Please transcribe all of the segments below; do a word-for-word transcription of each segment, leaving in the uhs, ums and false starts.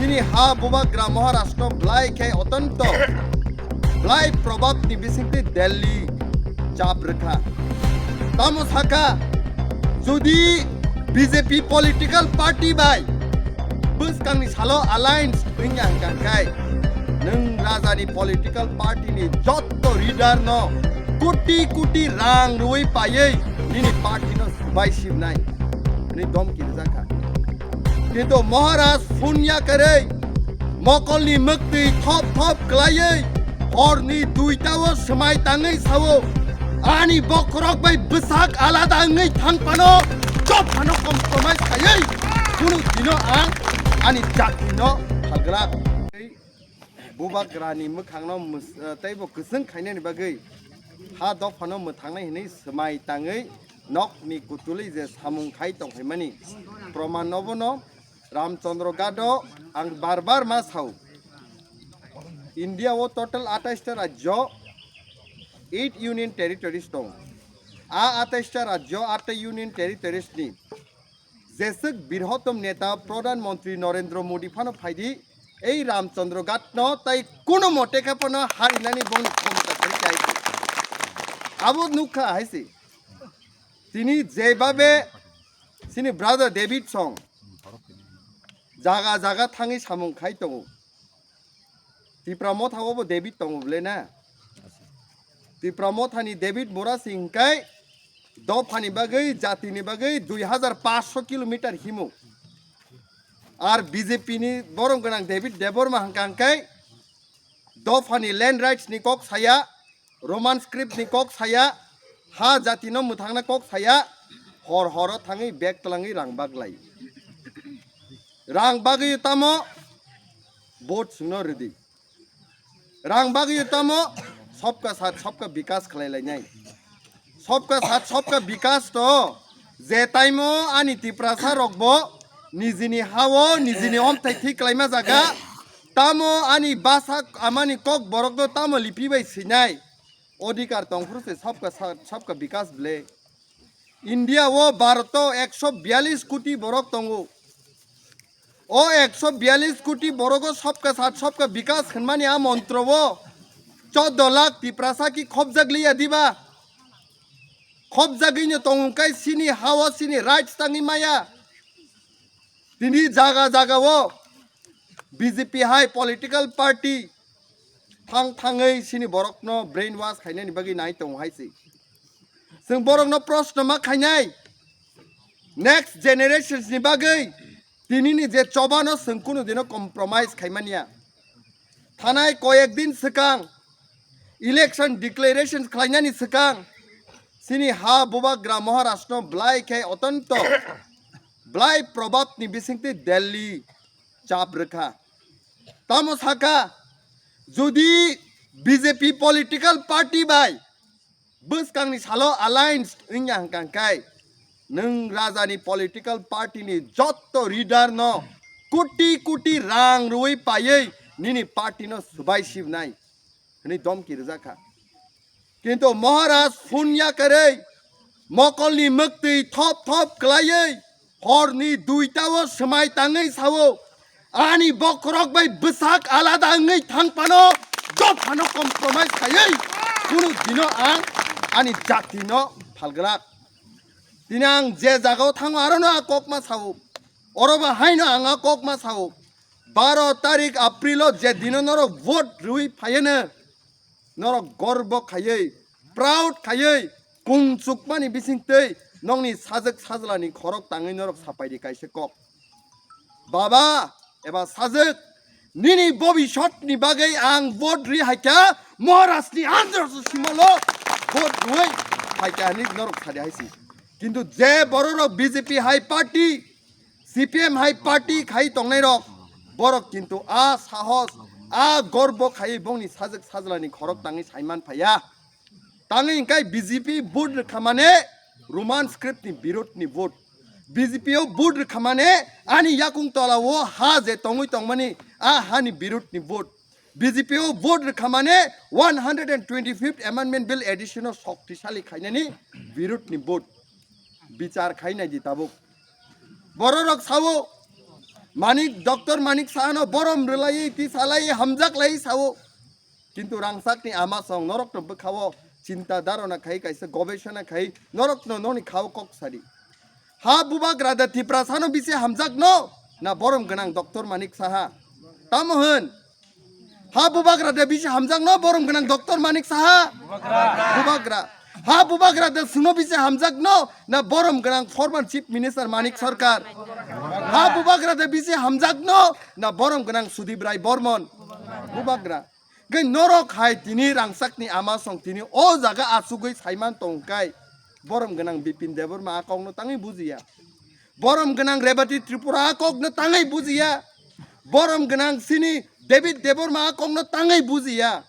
Chini ha bubagra Maharashtra belai khe otonto belai probab ni bisingtwi Delhi chap rwkha. Tamo sakha, jodi B J P political party bai bwskangni salo alliance wngya hwnkha khe, nwng rajani political party ni jotto leader no koti koti rang rwui paiwi nini party no subai sibnai hwnwi domki rwjakha. Kintu Maharaj sunya kwrwi mokolni mwktwi thop thop kwlaiwi horni duita o swmai tangwi sao, ani bokhorok bai bwsak alada wngwi thang phano, job phano compromise khaiwi kunu dino ang ani jati no phalgwlak. Bubagrani mwkhangno mws-, eh, teibo kwchwng khainani bagwi ha dophano mwthangnai hwnwi swmai tangwi nokni kutulwi je samung khai tongphaimani proman obono Ramchandra Ghat o ang bar bar ma sao. India o total atais ta rajyo, eight union territories tong. A atais ta rajyo, atta union territories ni jeswk birhotom neta Pradhan Mantri Narendra Modi phano phaidi, ei Ramchandra Ghat no tai kuno mote khe phano harinani bongni khomta kwrwi khe hai se. Abo nukha hai se. Tini jebabe chini brother David song jaga jaga thangwi samung khai tongo. Tipra Motha o bo David tongo bwle na? Tipra Motha ni David Murasi hingkai dophani bagwi, jatini bagwi dui hazar paanch sho kilometer himo. Ar B J P ni borom gwnang David Debbarma hingka hingkai dophani land rights ni kok saya, Roman script ni kok saya, ha jati no mwthangna kok saya, hor horo thangwi bag twlangwi rang baglai. Rang bagwi tamo vote sungno rwdi. Rang bagwi tamo sabka sath sabka bikas khlai lainai. Sabka sath sabka bikas to je taimo ani Tiprasa rokbo nijini hao nijini omthai thik khlaima jaga, tamo ani basa amani kok borok no tamo lipi bai sinai. Odhikar tongphuru se sabka sath sabka bikas ble. India o Bharat o ekso biyalish koti borok tongo. O ekso biyalish koti borogo sabka sath sabka bikas hwnmani a montro o choddo lakh Tiprasa ki khobjak liya diba? Khobjagwino tongo kai sini hao sini rights tangwi maya. Tini jaga jaga o B J P hai political party thang thangwi sini borokno brainwash khainani bagwi nai tongo hai se. Chwng borokno proshno ma khainai, next generations ni bagwi tinini je chobano chwng kunu dino compromise khaimaniya. Thanai koyek din swkang election declaration khlainani swkang chini ha bubagra Maharashtra no belai khe otonto belai probab ni bisingtwi Delhi chap rwkha. Tamo sakha, jodi B J P political party bai bwskangni salo alliance wngya hwnkha khe, nwng rajani political party ni jotto leader no koti koti rang rwui paiwi nini party no swbai sibnai hwnwi domki rwjakha. Kintu Maharaj sunya kwrwi mokolni mwktwi thop thop kwlaiwi horni duita o swmai tangwi sao, ani bokhorok bai bwsak alada wngwi thang phano, job phano compromise khaiwi kunu dino ang ani jati no phalgwlak. Tini ang je jaga o thango aro no a kok ma sao, oro ba hai no ang a kok ma sao. Baro tarik April o je dino norok vote rwui phaiyono, norok gorbo khaiwi, proud khaiwi, kungchukmani bisingtwi nokni sajwk sajlani khorok tangwi norok sapaidi kaisa kok. Baba eba sajwk, nini bobisotni bagwi ang vote ri haikha, Maharashni andro simalo vote rwui haikha hinwi norok sadi haisi. Kintu je bororok B J P hai party, C P M hai party khai tongnai rok, borok kintu a sahos, a gorbo khai bongni sajwk sajlani khorok tangwi saiman phaiya. Tangwi hingkai B J P vote rwkha mane Roman script ni birod ni vote. B J P o vote rwkha mane ani yakung tola o ha je tongwi tongmani a hani birod ni vote. B J P o vote rwkha mane one hundred and twenty-fifth Amendment Bill addition o shoktisali khainani birod ni vote. Bichar khainai di tabuk. Bororok sao, Manik, Doctor Manik Sahano borom rwlaiwi, tisalaiwi, hamjaklaiwi sao. Kintu rangchakni ama song norokno bwkhao chinta dharona khai, kaisa gobeshona khai, norokno noni khao kok sadi. Ha bubagra da Tiprasano bisi hamjakno, na borom gwnang Doctor Manik Saha? Tamo hwn? Ha bubagra da bisi hamjakno, borom gwnang Doctor Manik Saha? Bubagra. Ha bubagra da suno bisi hamjakno, na borom gwnang former Chief Minister Manik Sarkar? Ha bubagra da bisi hamjakno, na borom gwnang Sudip Rai Bormon? Bubagra. Hwnkhe norok hai tini rangchakni ama song tini o jaga achugwi saiman tongkai, borom gwnang Bipin Debbarma a kokno tangwi bujiya. Borom gwnang Rebati Tripura a kokno tangwi bujiya. Borom gwnang sini David Debbarma a kokno tangwi bujiya.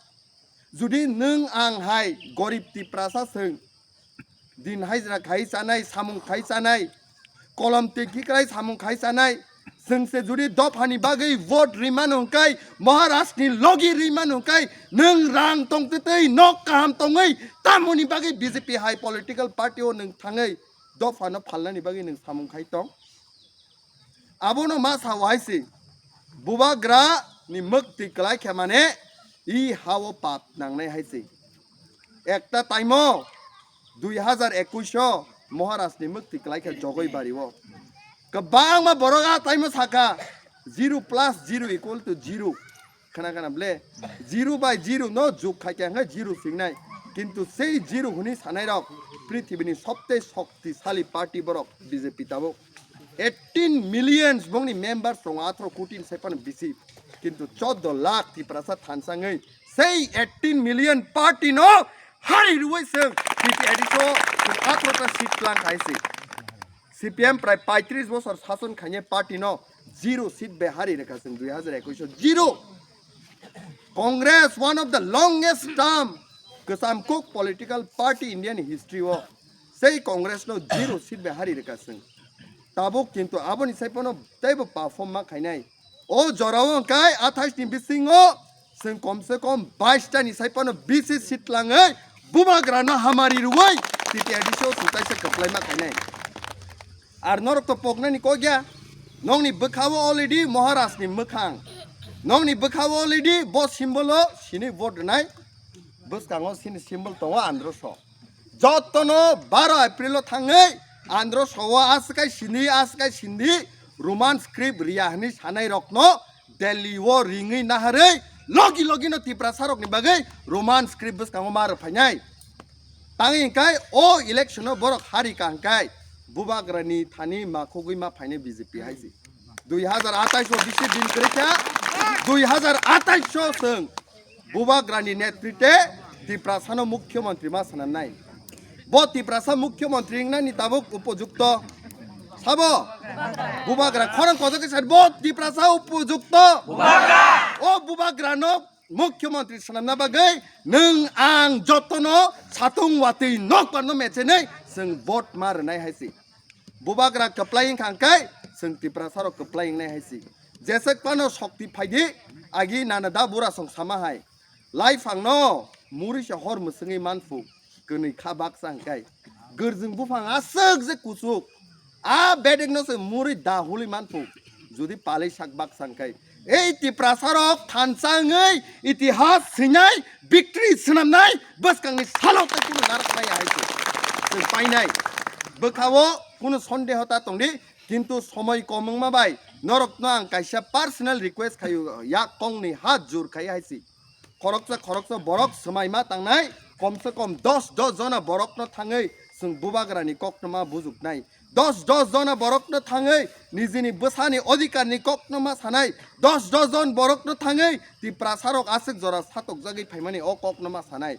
Judi nwng ang hai gorib Tiprasa swng, din hajra khai chanai, samung khai chanai, kolom twi kiklai samung khai chanai. Chwng se judi dophani bagwi vote rwi mano hwnkhe, Maharashtrani logi rwi mano hwnkhe, nwng rang tongtwtwi nok kaham tongwi tamoni bagwi B J P hai political party o nwng thangwi dophano phalnani bagwi nwng samung khai tong? Abono ma sao hai se, bubagra ni mwktwi kwlai khe mane i hao pap nangnai hai se. Ekta taimo dui hazar ekush o Maharaj ni mwktwi kwlai khe Jogoi Bari o. Kwbangma borok a taimo saka, "Zero plus zero equal to zero." Khana khana ble, zero by zero no jug khai khe hwnkhe zero singnai. Kintu sei zero hwnwi sanai rok prithibini sobte shoktisali party borok B J P tabuk. Eighteen millions bongni members tongo, atharo koti ni sai phano bisi. Kintu choddo lakh Tiprasa thansangwi sei eighteen million party no hari rwui chwng T T A D C o chwng atharo ta seat tlang khai se. C P M prai paitris bosor sason khainai party no zero seat bai hari rwkha chwng dui hazar ekush o, zero. Congress, one of the longest term kwcham kuk political party Indian history o, sei Congress no zero seat bai hari rwkha chwng. Tabuk kintu aboni sai phano teibo perform ma khainai. O jorao hwnkhe athais ni bisingo chwng komse kom bais ta ni sai phano bisi seat langwi bubagra no hamari rwui T T A D C o chwng kaisa kwplai ma khainai. Ar norok to poknani kok ya. Nokni bwkha o already Maharaj ni mwkhang. Nokni bwkha o already bo symbol o sini vote rwnai. Bwskango sini symbol tongo androso. Jotono baro April o thangwi androso o aswkai sindi, aswkai sindi Roman script riya hwnwi sanai rokno Delhi o ringwi naharwi logi logi no Tiprasa rokni bagwi Roman script bwskango ma rwphainai. Tangwi hwnkhe o election o borok hari ka hwnkhe bubagrani thani makhugwi ma phainai B J P hai se. Dui hazar atais o bisi din kwrwi kha, dui hazar atais o chwng bubagrani netritwe Tiprasano mukhyamantri ma swnamnai. Bo Tiprasa mukhyamantri wngnani tabuk upojukto sabo? Bubagra khorang kotor khe sadi, bo Tiprasa upojukto? O bubagrano mukhyamantri swnamna bagwi nwng ang jotono satung watwi nokbarno mechenwi chwng vote ma rwnai hai se. Bubagra kwplai wngkha hwnkhe chwng Tiprasarok kwplai wngnai hai se. Jeswk phano sokti phaidi, agi nana da burasong sama hai. Laiphangno muri se hor mwswngwi manphu, kwnwi kha baksa hwnkhe. Gwrjwng buphang aswk je kuchuk, a bedekno se muri da hului manphu, jodi palai sak baksa hwnkhe. Ei Tiprasarok thansa wngwi itihas swinai, victory swnamnai bwskangni salo tei kunu narak maya hai se. Chwng painai. Bwkha-o kunu sondeho ta tongdi, kintu somoi kom wngma bai norokno ang kaisa personal request khaio, yak kongni hat jur khai hai se. Khoroksa khoroksa borok swmai ma tangnai, komse kom dos dos jona borokno thangwi chwng bubagrani kokno ma bujuknai. Dos dos jona borokno thangwi nijini bwsani odhikarni kokno ma sanai. Dos dos jon borokno thangwi Tiprasarok aswk jora satokjagwi phaimani o kokno ma sanai.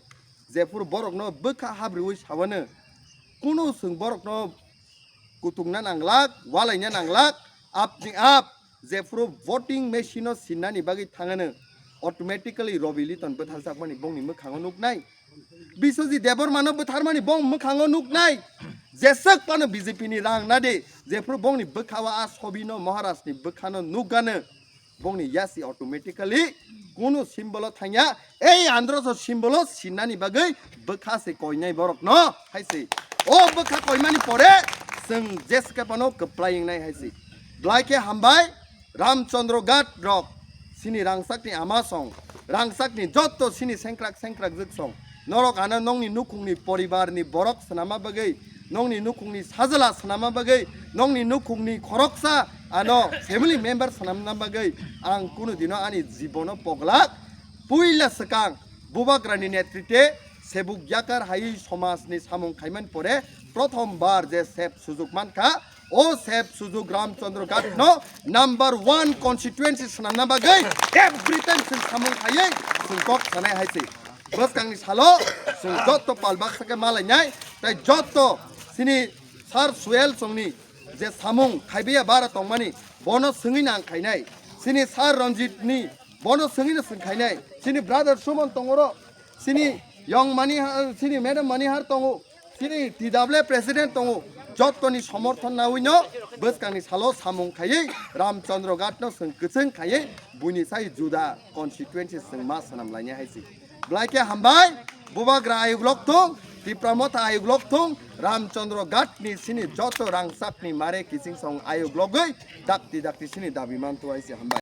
Jephuru borokno bwkha habriui sawano, kunu chwng borokno kutukna nanglak, walaina nanglak, apni ap jephuru voting machine-o sinnani bagwi thangano, automatically Robi Liton bwtharjakmani bongni mwkhango nuknai. Biswajit Debbarmano bwtharmani bong mwkhango nuknai. Jeswk phano B J P ni rang nadi, jephuru bongni bwkha-o a sobino Maharajni bwkhano nukgano, bongni yasi automatically kunu symbol-o thangya. Ei androso symbol-o sinnani bagwi bwkha se koinai borokno hai se. O bwkha koimani pore chwng jeske phano kwplai wngnai hai se. Belai khe hambai. Ramchandra Ghat rok, sini rangchakni ama song, rangchakni jotto sini sengkrak sengkrak jwk song, norok ano nongni nukhungni poribarni borok swnamma bagwi, nongni nukhungni sajla swnamma bagwi, nongni nukhungni khoroksa ano family member swnamna bagwi ang kunu dino ani jibono poglak. Puila swkang Bubagrani netritwe sebuk yakar hai somajni samung khaiman pore prothom bar je sep sujuk mankha, o sep sujuk Ramchandra Ghat no number one constituency swnamna bagwi every time chwng samung khaiwi chwng kok sanai hai se. Bwskangni salo chwng jotto pal baksa khe malainai, tai jotto sini Sir Suel chongni je samung khaibiya bara tongmani, bono swngwi nang khainai. Sini Sir Ranjit ni, bono swngwi no swng khainai. Sini brother Suman tongoro, sini Young Manihar, sini Madam Manihar tongo, sini T W A president tongo. Jottoni somorthon nawi no bwskangni salo samung khaiwi Ramchandra Ghat no swng kwchwng khaiwi buini sai juda constituency swng ma swnam lainai hai se. Belai khe hambai, Bubagra ayuk lok thung, Tipra Motha ayuk lok thung, Ramchandra Ghat ni sini joto rangchak ni mare kiching song ayuk logwi dakti dakti sini dabi man tu hai se hambai.